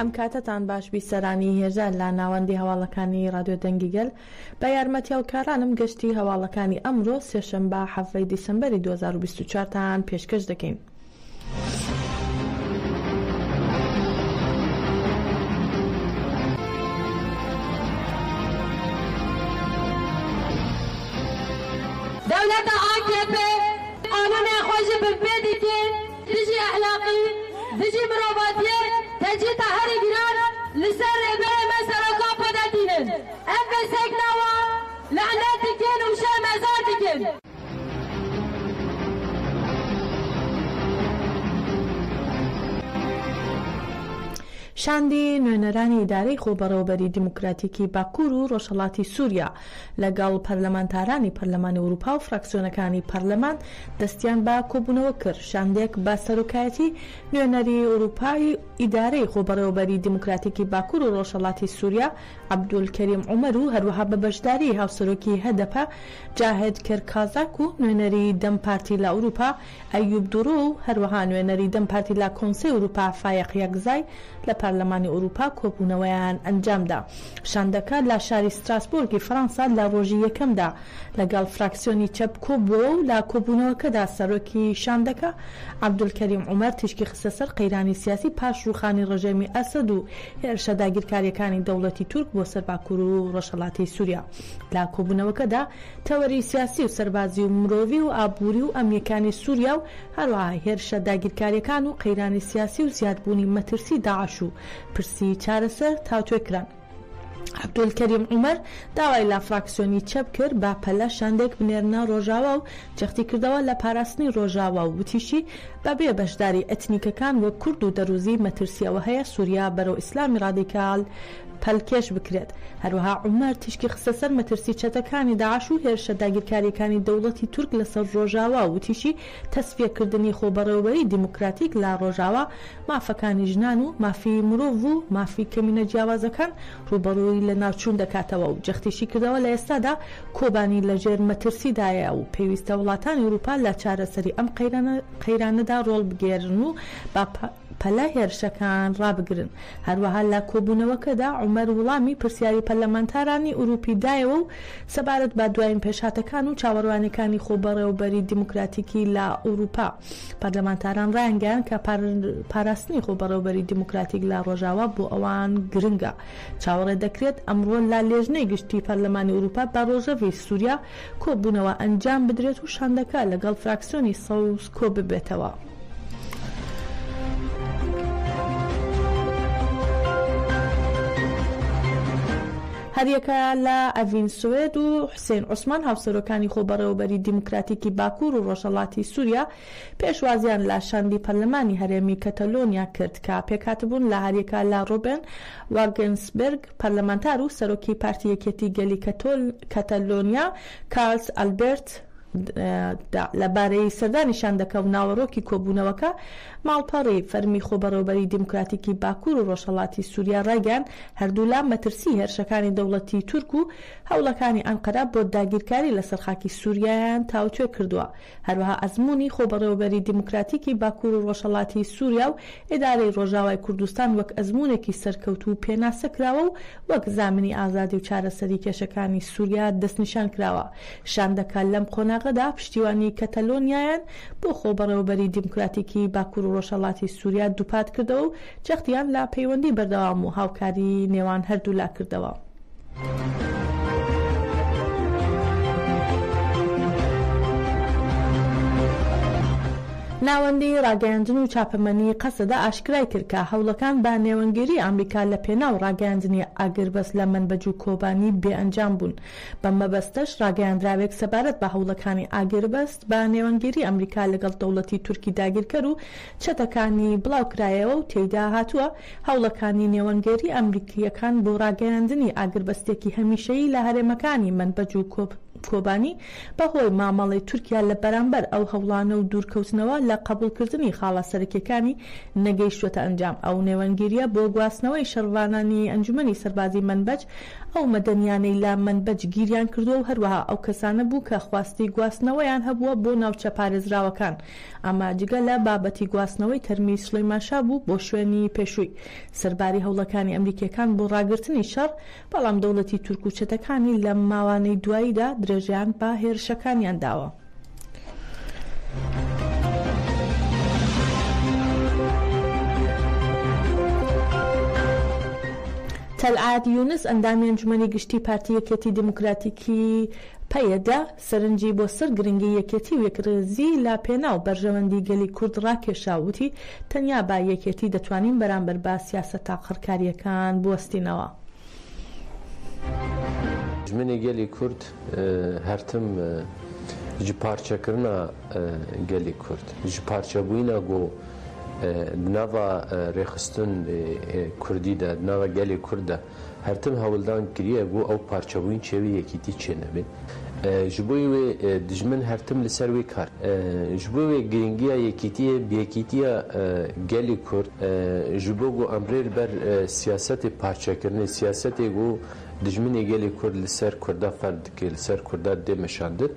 ئەم کاتەتان باش بیسەرانی هێژا لە ناوەندی هەواڵەکانی ڕادیۆ دەنگی گەل بە یارمەتی هاوکارانم گەشتی هەواڵەکانی ئەمڕۆ سێشەمبە حەڤەی دیسەمبەری 2024 تان پێشکەش دەکەین. Dewleta akp qanûnên xwe jî binpê dike, dijî ehlaqî, dijî mirovatiyê tecrîta herî giran li ser Rêberê me Serok Apo dertînin. Em vê sekna wan lenet dikin û şermezar dikin. شاندی نوێنەرانی ئیدارەی خۆبەڕێوەبەری دیموکراتیکی باکوور و ڕۆژهەڵاتی سووریا لەگەڵ پەرلەمانتارانی پەرلەمانی ئورووپا و فراکسیۆنەکانی پەرلەمان دەستیان بە کۆبوونەوە کرد. شاندێک بە سەرۆکایەتی نوێنەری ئورووپای ئیدارەی خۆبەڕێوەبەری دیموکراتیکی باکوور و ڕۆژهەڵاتی سووریا عەبدولکەریم عومەر و هەروەها بە بەشداریی هاوسەرۆکی هەدەپە جاهد کرکازاک و نوێنەری دەم پارتی لە ئورووپا ئەیوب دورو و هەروەها نوێنەری دەم پارتی لە کۆنسەی ئورووپا فایەق یەکزای لە پەرلەمانی ئورووپا کۆبوونەوەیان ئەنجامدا. شاندەکە لە شاری ستراسبۆرگی فەرەنسا لە ڕۆژی یەکەمدا لەگەڵ فراکسیۆنی چەپ کۆبووەوە و لە کۆبوونەوەکەدا سەرۆکی شاندەکە عەبدولکەریم عومەر تیشکی خستە سەر قەیرانی سیاسی پاش ڕووخانی ڕژێمی ئەسەد و هێرشە داگیرکارییەکانی دەوڵەتی تورک بۆ سەر باکوور و ڕۆژهەڵاتی سووریا. لە کۆبوونەوەکەدا تەوەری سیاسی و سەربازی و مرۆڤی و ئابووری و ئەمنییەکانی سووریا و هەروەها هێرشە داگیرکارییەکان و قەیرانی سیاسی و زیادبوونی مەترسی داعش و پرسی چارەسەر تاوتوێ کران. عەبدولکەریم عومەر داوای لە فراکسیۆنی چەپ کرد بە پەلە شاندێک بنێرنە ڕۆژاوا و جەختی کردەوە لە پاراستنی ڕۆژاوا و وتیشی بەبێ بەشداری ئەتنیکەکان وەک کورد و دەروزی مەترسی ئەوە هەیە سوریا بەرەو ئیسلامی ڕادیکال پەلکێش بکرێت. هەروەها عومەر تیشکی خستە سەر مەترسی چەتەکانی داعش و هێرشە داگیرکارییەکانی دەوڵەتی تورک لەسەر ڕۆژاوا و وتیشی تەسفیەکردنی خۆبەڕێوەبەریی دیموکراتیک لە ڕۆژاوا مافەکانی ژنان و مافی مرۆڤ و مافی کەمینە جیاوازەکان ڕووبەڕووی لەناوچوون دەکاتەوە و جەختیشی کردەوە لە ئێستادا کۆبانی لەژێر مەترسیدایە و پێویستە وڵاتانی ئورووپا لە چارەسەری ئەم قەیرانەدا ڕۆڵ بگێرن و بە پەلە هێرشەکان ڕابگرن. هەروەها لە کۆبوونەوەکەدا عومەر وڵامی پرسیاری پەرلەمانتارانی ئورووپی دایەوە و سەبارەت بە دوایین پێشهاتەکان و چاوەڕوانیەکانی خۆبەڕێوەبەری دیموکراتیکی لە ئورووپا پەرلەمانتاران ڕایانگەیاند کە پاراستنی خۆبەڕێوەبەری دیموکراتیک لە ڕۆژاوا بۆ ئەوان گرنگە. چاوەڕێ دەکرێت ئەمڕۆ لە لێژنەی گشتی پەرلەمانی ئورووپا بە ڕۆژەڤی سووریا کۆبوونەوە ئەنجام بدرێت و شاندەکە لەگەڵ فراکسیۆنی سەوز کۆببێتەوە. هەریەکە لە ئەڤین سوێد و حوسێن عوسمان هاوسەرۆکانی خۆبەڕێوەبەری دیموکراتیکی باکوور و ڕۆژهەڵاتی سووریا پێشوازیان لە شاندی پەرلەمانی هەرێمی کەتەلۆنیا کرد کە پێکهاتبوون لە هەریەکە لە ڕۆبێن واگنسبێرگ پەرلەمانتار و سەرۆکی پارتی یەکێتی گەلی کەتەلۆنیا کارلس ئەلبێرت دا. لە بارەی سەردانی شاندەکە و ناوەڕۆکی کۆبوونەوەکە، ماڵپەڕی فەرمی خۆبەڕێوەبەریی دیموکراتیکی باکوور و ڕۆژهەڵاتی سووریا ڕایگەیاند، هەردوولا مەترسیی هێرشەکانی دەوڵەتی تورک و هەوڵەکانی ئەنقەرە بۆ داگیرکاری لەسەر خاکی سووریایان تاوتوێ کردووە. هەروەها ئەزموونی خۆبەڕێوەبەریی دیموکراتیکی باکوور و ڕۆژهەڵاتی سووریا و ئیدارەی ڕۆژاوای کوردستان وەک ئەزموونێکی سەرکەوتوو پێناسە کراوە و وەک زامنی ئازادی و چارەسەری کێشەکانی سووریا دەستنیشان کراوە. شاندەکە لەم قۆناغەدا پشتیوانی کەتەلۆنیایان بۆ خۆبەڕێوەبەریی دیموکراتیکی باکوور و ڕۆژهەڵاتی سووریا دووپات کردەوە و جەختیان لە پەیوەندی بەردەوام و هاوکاریی نێوان هەردوولا کردەوە. ناوەندی ڕاگەیاندن و چاپەمەنی قەسەدە ئاشکرای کرد کە هەوڵەکان بە نێوەندگیری ئامریکا لە پێناو ڕاگەیاندنی ئاگربەست لە مەنبەج و کۆبانی بێ ئەنجام بوون. بەم مەبەستەش ڕاگەیاندراوێک سەبارەت بە هەوڵەکانی ئاگربەست بە نێوەندگیری ئەمریکا لەگەڵ دەوڵەتی تورکی داگیرکەر و چەتەکانی بڵاوکرایەوە و تێیدا هاتووە هەوڵەکانی نێوەندگێری ئەمریکییەکان بۆ ڕاگەیاندنی ئاگربەستێکی هەمیشەیی لە هەرێمەکانی مەنبەج و کۆبانی بەهۆی مامەڵەی تورکیا لە بەرامبەر ئەو هەوڵانە و دوورکەوتنەوە لە قەبوڵکردنی خاڵە سەرەکیەکانی نەگەیشتووەتە ئەنجام. ئەو نێوەندگیریە بۆ گواستنەوەی شەڕڤانانی ئەنجومەنی سەربازی مەنبەج، ئەو مەدەنیانەی لە مەنبەج گیریان کردووە و هەروەها ئەو کەسانە بوو کە خواستی گواستنەوەیان هەبووە بۆ ناوچە پارێزراوەکان. ئەمە جگە لە بابەتی گواستنەوەی تەرمی سولەیمان شا بوو بۆ شوێنی پێشووی. سەرباری هەوڵەکانی ئەمریکیەکان بۆ ڕاگرتنی شەڕ، بەڵام دەوڵەتی تورک و چەتەکانی لەم ماوانەی دواییدا درێژەیان بە هێرشەکانیان داوە. تەلعات یونس، ئەندامی ئەنجومەنی گشتی پارتی یەکێتی دیموکراتیکی، پەیەدە، سەرنجی بۆ سەر گرنگی یەکێتی و یەکڕیزی لە پێناو بەرژەوەندی گەلی کورد ڕاکێشا و وتی، تەنیا بە یەکێتی دەتوانین بەرامبەر بە سیاسەتە قڕکارییەکان بوەستینەوە. دوژمنی گەلی کورد هەرتم ji parçekirina gelê Kurd, ji parçebûyîna ku di nava rêxistin Kurdî de, di nava gelê Kurd de hertim hewldan kiriye ku ew parçebûyîn çêbê yekîtî çênebê. Ji bo wê dijmin hertim li ser wê kar. Ji bo wê girîngiya yekîtiyê bi yekîtiya gelê Kurd ji bo ku em rê li ber siyasetê parçekirinê, siyasetê ku dijminê gelê Kurd li ser Kurda ferz dike, li ser Kurda dide meşandin,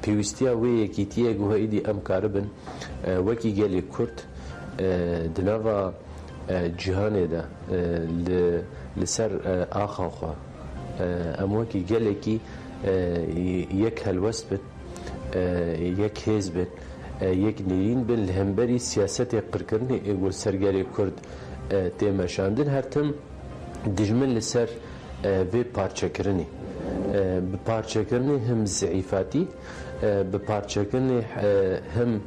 pêwîstiya wê yekîtiyê ku êdî em karibin wekî gelê Kurd di nava cîhanê de li ser axa xwe em wekî gelekî yek helwest bin, yek hêz bin, yek nêrîn bin li hemberî siyasetê qirkirinê ê ku li ser gelê Kurd tê meşandin her tim dijmin li ser vê parçekirinê bi parçekirinê him zeîfatî bi parçekirinê him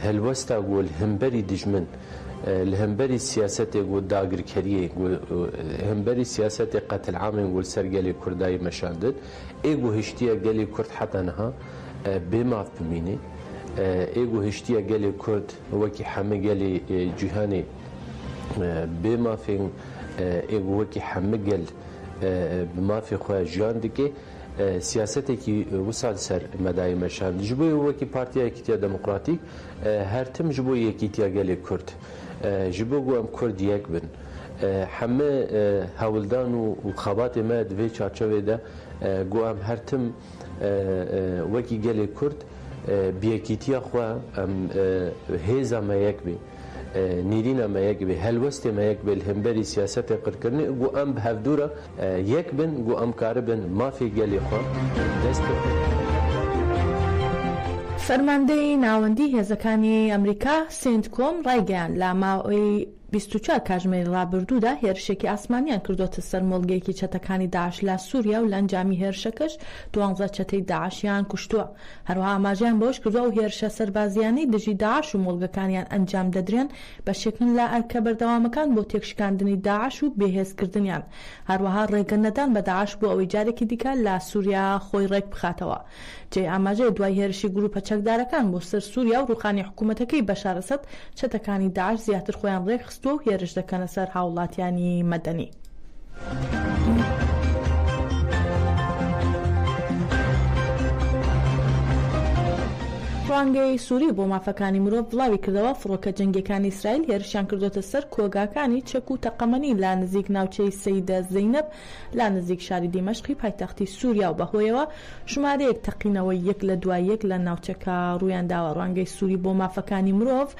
helwesta ku li hemberî dijmin Li hemberî siyasetê ku dagirkeriyê ku hemberî siyasetê qetil'amên ku li ser gelê Kurd dayî meşandin, ê ku hiştiye gelê Kurd heta niha bê maf bimîne, ê ku hiştiye gelê Kurd wekî heme gelê cîhanê bê mafên ê ku wekî heme gel bi mafê xwe jiyan dike, siyasetekî wisa li ser me dayî meşandin. Ji bo wekî Partiya Yekîtiya Demokratîk Her tim ji bo yekîtiya gelê Kurd, ji bo ku em Kurd yek bin, heme hewldan û xebatê me di vê çarçovê de ku em her tim wekî gelê Kurd bi yekîtiya xwe em hêza me yek bê, nîrîna me yek bê, helwestê me yek bê li hemberî siyasetê qirkirinê ku em bi hevdû re Yek bin ku em karibin mafê gelê xwe dest bixin. فەرماندەی ناوەندی هێزەکانی ئەمریکا، سێنتکۆم، ڕایگەیاند، لە ماوەی 24 کاژمێری ڕابردوودا هێرشێکی ئاسمانیان کردۆتە سەر مۆڵگەیەکی چەتەکانی داعش لە سووریا و لە ئەنجامی هێرشەکەش دوانزە چەتەی داعشیان کوشتووە. هەروەها ئاماژەیان بەوەشکردووە، ئەو هێرشە سەربازییانەی دژی داعش و مۆڵگەکانیان ئەنجام دەدرێن بەشێکن لە ئەرکە بەردەوامەکان بۆ تێکشکاندنی داعش و بێهێزکردنیان، هەروەها ڕێگە نەدان بە داعش بۆ ئەوەی جارێکی دیکە لە سوریا خۆی ڕێکبخاتەوە. جێی ئاماژەیە دوای هێرشی گروپە چەکدارەکان بۆ سەر سوریا و ڕووخانی حکومەتەکەی بەشار ئەسەد، چەتەکانی داعش زیاتر خۆیان ڕێکخستووە و هێرش دەکەنە سەر هاوڵاتیانی مەدەنی. ڕوانگەی سوری بۆ مافەکانی مرۆڤ بڵاویکردەوە، فڕۆکە جەنگییەکانی ئیسرائیل هێرشیان کردۆتە سەر کۆگاکانی چەک و تەقەمەنی لە نزیک ناوچەی سەیدە زەینەب لە نزیک شاری دیمەشقی پایتەختی سوریا و بەهۆیەوە ژمارەیەک تەقینەوەی یەک لە دوای یەک لە ناوچەکە ڕوویانداوە. ڕوانگەی سوری بۆ مافەکانی مرۆڤ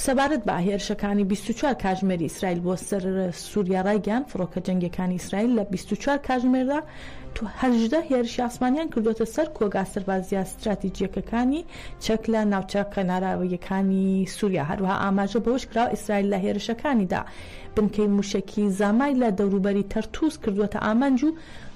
سەبارەت بە هێرشەکانی 24 کاژمێری ئیسرائیل بۆ سەر سوریا ڕایگەیاند، فڕۆکە جەنگییەکانی ئیسرائیل لە 24 کاژمێردا 18 هێرشی ئاسمانیان کردووەتە سەر کۆگا سەربازییە ستراتیجییەکەکانی چەک لە ناوچە کەناراوییەکانی سوریا. هەروەها ئاماژە بەوەشکراوە، ئیسرائیل لە هێرشەکانیدا بنکەی موشەکی زامای لە دەوروبەری تەرتوس کردووەتە ئامانج و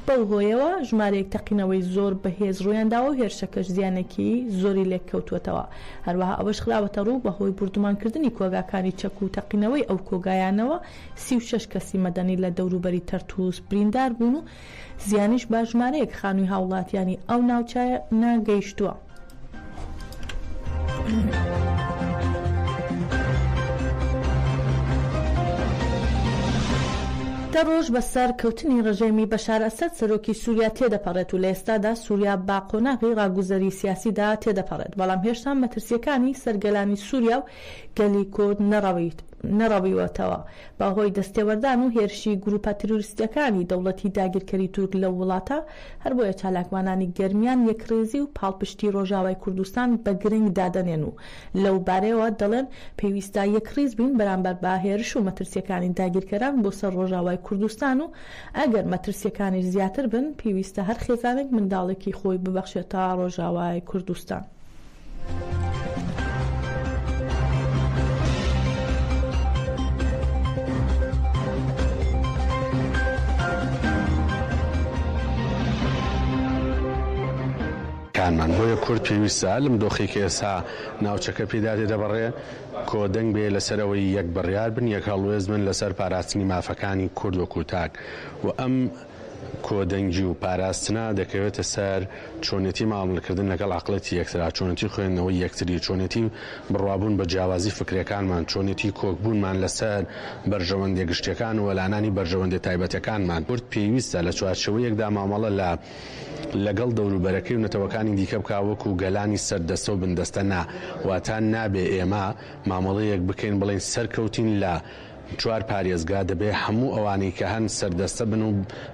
بەو هۆیەوە ژمارەیەک تەقینەوەی زۆر بەهێز ڕوویانداوە و هێرشەکەش زیانێکی زۆری لێکەوتووەتەوە. هەروەها ئەوەش خراوەتەڕوو، بەهۆی بوردومانکردنی کۆگاکانی چەک و تەقینەوەی ئەو کۆگایانەوە 36 کەسی مەدەنی لە دەوروبەری تەرتوس بریندار بوون و زیانیش بە ژمارەیەک خانووی هاوڵاتیانی ئەو ناوچانە گەیشتووە. دە ڕۆژ بەسەر کەوتنی ڕژێمی بەشار ئەسەد سەرۆکی سووریا تێدەپەڕێت و لە ئێستادا سووریا بە قۆناغی ڕاگوزەری سیاسیدا تێدەپەڕێت، بەڵام هێشتا مەترسییەکانی سەر گەلانی سووریا و گەلی کورد نەڕەویوەتەوە بەهۆی دەستێوەردان و هێرشی گروپە تیرۆریستییەکانی دەوڵەتی داگیرکەری تورک لەو وڵاتە، هەر بۆیە چالاکوانانی گەرمیان یەکڕیزی و پاڵپشتی ڕۆژاوای کوردستان بە گرنگ دادەنێن و لەو بارەیەوە دەڵێن، پێویستە یەکڕیز بین بەرامبەر بە هێرش و مەترسییەکانی داگیرکەران بۆ سەر ڕۆژاوای کوردستان و ئەگەر مەترسییەکانیش زیاتر بن پێویستە هەر خێزانێک منداڵێکی خۆی ببەخشێتە ڕۆژاوای کوردستان. کانمان بۆیە کورد پێویستە لەم دۆخەی کە ئێستا ناوچەکە پێدا تێدەپەڕێ کۆدەنگ بێ لەسەر ئەوەی یەک بڕیار بن یەک هەڵوێست بن لەسەر پاراستنی مافەکانی کورد وەکوو تاک و ئەم کۆدەنگی و پاراستنە دەکەوێتە سەر چۆنێتی مامەڵەکردن لەگەڵ عەقڵێتی یەکترا، چۆنێتی خوێندنەوەی یەکتری، چۆنێتی بڕوابوون بە جیاوازی فکرەکانمان، چۆنێتی کۆکبوونمان لەسەر بەرژەوەندیە گشتیەکان و وەلانانی بەرژەوەندیە تایبەتەکانمان. کورد پێویستە لە چوارچێوەیەکدا مامەڵە لە لەگەڵ دەوروبەرەکەی و نەتەوەکانی دیکە بکا وەکو گەلانی سەردەستە و بندەستە نا، واتا نابێ ئێمە مامەڵەیەک بکەین بڵێین سەرکەوتین لە چوار پارێزگا دەبێ هەموو ئەوانەی کە هەن سەردەستە بن و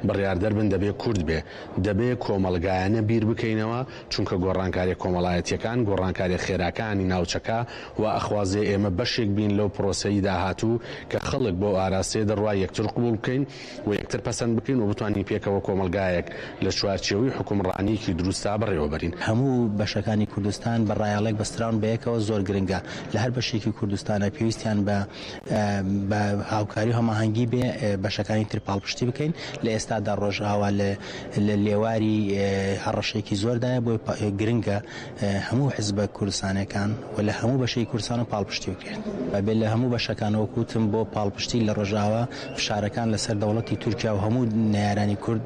بڕیاردەر بن دەبێ کورد بێ. دەبێ کۆمەڵگایانە بیر بکەینەوە چونکە گۆڕانکاریە کۆمەڵایەتیەکان، گۆڕانکاریە خێراکانی ناوچەکە وا ئەخوازێ ئێمە بەشێک بین لەو پرۆسەی داهاتوو کە خەڵک بەو ئاراستەیە دەڕوا یەکتر قبوڵ بکەین و یەکتر پەسەند بکەین و بتوانین پێکەوە کۆمەڵگایەک لە چوارچێوەی حوکمڕانیەکی دروستا بەڕێوە بەرین. هەموو بەشەکانی کوردستان بە ڕایەڵێک بەستراون بەیەکەوە زۆر گرنگە لە هەر بەشێکی کوردستانە پێویستیان بە بە هاوکاری و هەماهەنگی بێ بەشەکانی تر پاڵپشتی بکەین لە ئێستادا ڕۆژئاوا لە لە لێواری هەڕەشەیەکی زۆردایە بۆی گرنگە هەموو حزبە کوردستانەکان و لە هەموو بەشێکی کوردستان و پاڵپشتی بکرێت بێ لە هەموو بەشەکان وەکو وتم بۆ پاڵپشتی لە ڕۆژئاوا فشارەکان لەسەر دەوڵەتی تورکیا و هەموو نەیارانی کورد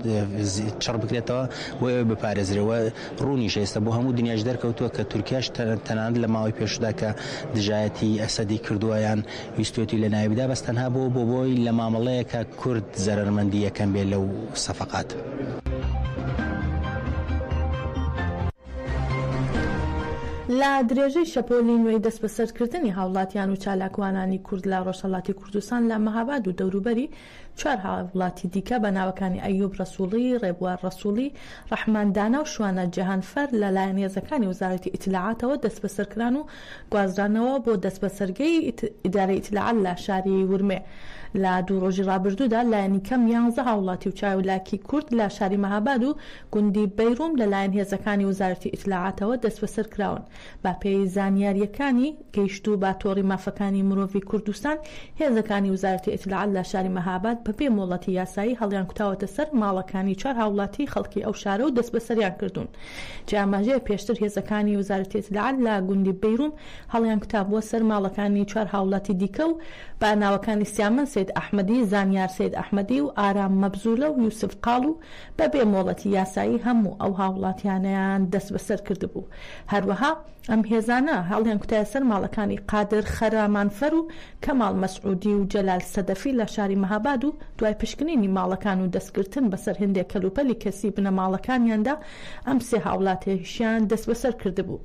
چڕ بکرێتەوە بۆ ئەوەی بپارێزرێ و ڕوونیشە ئێستا بۆ هەموو دنیاش دەرکەوتووە کە تورکیاش تەنانەت لە ماوەی پێشوودا کە دژایەتی ئەسەدی کردووە یان ویستویەتی لەناوی بدا بەس تەنها بۆ بۆ بۆی لە مامەڵەیەکە کورد زەرەرمەندی یەکەم بێ لەو سەفەقات. لە درێژەی شەپۆلی نوێی دەستبەسەرکردنی هاوڵاتیان و چالاکوانانی کورد لە ڕۆژهەڵاتی کوردستان لە مەهاباد و دەوروبەری، چوار هاوڵاتی دیکە بە ناوەکانی ئەیوب ڕەسوڵی، ڕێبوار ڕەسوڵی، ڕەحمان دانا و شوانە جەهانفەر لە لایەن هێزەکانی وەزارەتی ئیتلاعاتەوە دەستبەسەرکران و گوازرانەوە بۆ دەستبەسەرگەی ئیدارەی ئیتلاعات لە شاری ورمێ. لە دوو ڕۆژی ڕابردوودا لایەنی کەم یانزە هاوڵاتی و چاولاکی کورد لە شاری مەهاباد و گوندی بەیروم لە لایەن هێزەکانی وەزارەتی ئیتلاعاتەوە دەستبەسەر کراون. بە پێی زانیارییەکانی گەیشتوو بە تۆڕی مافەکانی مرۆڤی کوردستان، هێزەکانی وزارەتی ئیتلاعات لە شاری مەهاباد بە بێ مۆڵەتی یاسایی هەڵیانکوتاوەتە سەر ماڵەکانی چوار هاوڵاتیی خەڵکی ئەو شارە و دەستبەسەریان کردوون. جێ ئاماژەیە پێشتر هێزەکانی وزارەتی ئیتلاعات لە گوندی بەیروم هەڵیانکوتابووە سەر ماڵەکانی چوار هاوڵاتی دیکە و بە ناوەکانی سیامەند سەید ئەحمەدی، زانیار سەید ئەحمەدی و ئارام مەبزوولە و یوسف قاڵ و بە بێ مۆڵەتی یاسایی هەموو ئەو هاوڵاتیانەیان دەستبەسەر کردبوو. هەروەها ئەم هێزانە هەڵیانکوتایە سەر ماڵەکانی قادر خەرامانفەر و کەماڵ مەسعودی و جەلال سەدەفی لە شاری مەهاباد و دوای پشکنینی ماڵەکان و دەستگرتن بەسەر هەندێک کەلوپەلی کەسی بنەماڵەکانیاندا ئەم سێ هاوڵاتیەشیان دەستبەسەر کردبوو.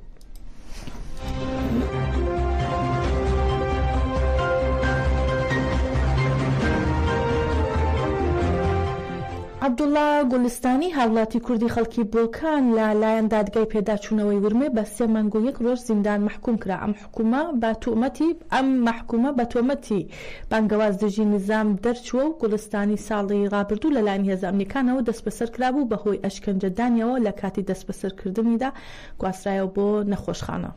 عەبدوڵڵا گوڵستانی، هاوڵاتی کوردی خەڵکی بۆکان لە لایەن دادگای پێداچوونەوەی ورمێ بە سێ مانگ و یەک ڕۆژ زیندان مەحکووم کرا. ئەم حکوومە بە تومەتی ئەم مەحکوومە بە تۆمەتی بانگەواز دژی نیزام دەرچووە و گوڵستانی ساڵی ڕابردوو لە لایەن هێزە ئەمنییەکانەوە دەستبەسەر کرابوو بە هۆی ئەشکەنجەدانیەوە لە کاتی دەستبەسەرکردنیدا گواسترایەوە بۆ نەخۆشخانە.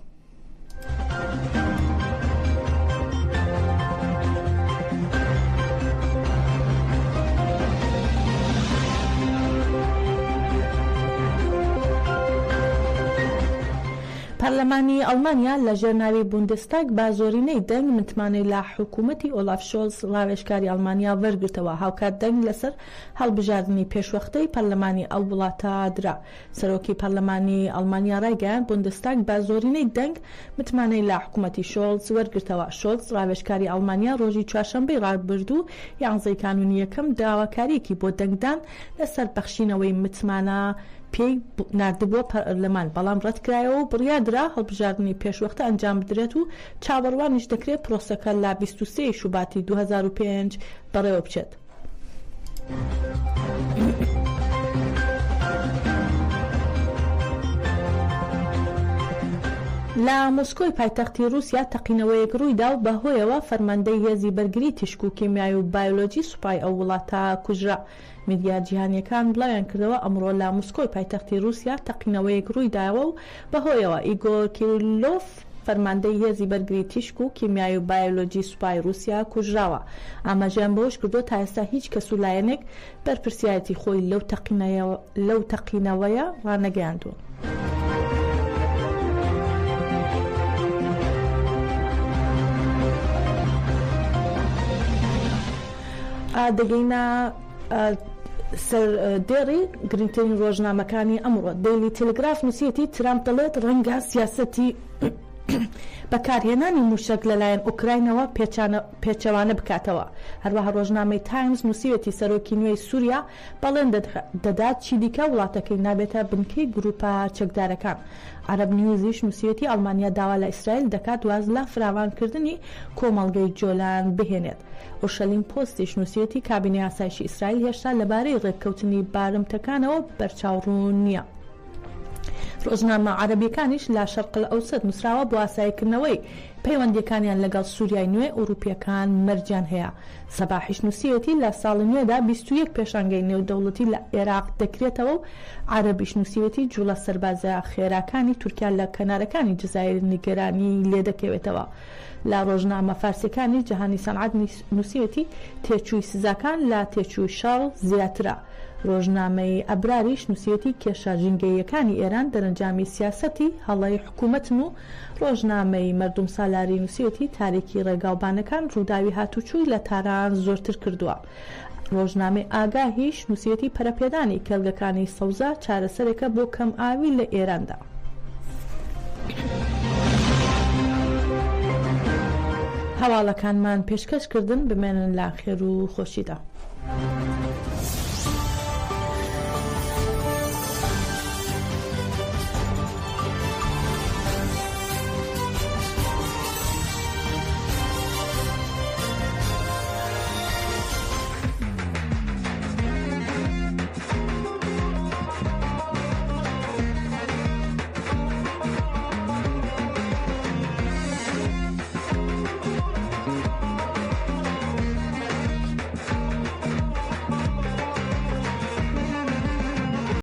پەرلەمانی ئەڵمانیا لە ژێر ناوی بوندستاگ بە زۆرینەی دەنگ متمانەی لە حکوومەتی ئۆلاف شۆڵز ڕاوێژکاری ئەڵمانیا وەرگرتەوە، هاوکات دەنگ لەسەر هەڵبژاردنی پێشوەختەی پەرلەمانی ئەو وڵاتە درا. سەرۆکی پەرلەمانی ئەڵمانیا ڕایگەیاند، بوندستاگ بە زۆرینەی دەنگ متمانەی لە حکومەتی شۆڵز وەرگرتەوە. شۆڵز ڕاوێژکاری ئەڵمانیا ڕۆژی چوارشەمبەی ڕابردوو یانزەی کانوونی یەکەم داواکارییەکی بۆ دەنگدان لەسەر بەخشینەوەی متمانە پێی ناردبووە پەرلەمان، بەڵام ڕەتکرایەوە و بڕیاردرا هەڵبژاردنی پێشوەختە ئەنجامبدرێت و چاوەڕوانیش دەکرێت پرۆسەکە لە 23 ی شوباتی 2005 بەڕێوەبچێت. لە مۆسکۆی پایتەختی ڕووسیا تەقینەوەیەک ڕوویدا و بەهۆیەوە فەرماندەی هێزی بەرگری تیشک و کیمیایی و بایۆلۆجی سوپای ئەو وڵاتە کوژرا. میدیا جیهانییەکان بڵاویانکردەوە، ئەمڕۆ لە مسکۆی پایتەختی رووسیا تەقینەوەیەک روویداوە و بەهۆیەوە ئیگۆر کیریلۆف، فەرماندەی هێزی بەرگری تیشک و کیمیایی و بایۆلۆجی سوپای رووسیا کوژراوە. ئاماژەیان بەوەشکردووە، تا ئێستا هیچ کەس و لایەنێک بەرپرسیارێتی خۆی لەو تەقینەوەیە رانەگەیاندووە. دەگەینە سەر دێڕی گرنگترین ڕۆژنامەکانی ئەمڕۆ. دەیلی تێلگراف نووسیویەتی، ترامپ دەڵێت ڕەنگە سیاسەتی بەکارهێنانی مووشەک لەلایەن ئۆکراینەوە پێچەوانە بکاتەوە. هەروەها ڕۆژنامەی تایمز نووسیویەتی، سەرۆکی نوێی سووریا بەڵێن دەدات چیدیکە وڵاتەکەی نابێتە بنکەی گرووپە چەکدارەکان. عەرەب نیوزیش نووسیویەتی، ئەڵمانیا داوا لە ئیسرائیل دەکات واز لە فراوانکردنی کۆمەڵگەی جۆلان بهێنێت. ئورشەلیم پۆستیش نووسیویەتی، کابینەی ئاسایشی ئیسرائیل هێشتا لەبارەی ڕێککەوتنی بارمتەکانەوە بەرچاو ڕوون نییە. ڕۆژنامە عەرەبییەکانیش لە شەرقلئەوسەت نووسراوە، بۆ ئاساییکردنەوەی پەیوەندییەکانیان لەگەڵ سووریای نوێ، ئەوروپییەکان مەرجیان هەیە. سەباحیش نووسیویەتی، لە ساڵی نوێدا 21 پێشانگەی نێودەوڵەتی لە عێراق دەکرێتەوە و عەرەبیش نووسیویەتی، جوڵە سەربازییە خێراکانی تورکیا لە کەنارەکانی جەزائیر نیگەرانیی لێدەکەوێتەوە. لە ڕۆژنامە فارسیەکانی جەهانی سەنعەت نووسیویەتی، تێچووی سزاکان لە تێچووی شەڕ زیاترە. ڕۆژنامەی ئەبراریش نووسیویەتی، کێشە ژینگەییەکانی ئێران دەرەنجامی سیاسەتی هەڵەی حکوومەتن و ڕۆژنامەی مەردوم سالاری نووسیویەتی، تاریکی ڕێگاوبانەکان ڕووداوی هاتووچووی لە تاران زۆرتر کردووە. ڕۆژنامەی ئاگاهیش نووسیویەتی، پەرەپێدانی کێڵگەکانی سەوزە چارەسەرێکە بۆ کەمئاوی لە ئێراندا. هەواڵەکانمان پێشکەش کردن، بمێنن لە خێر و خۆشیدا.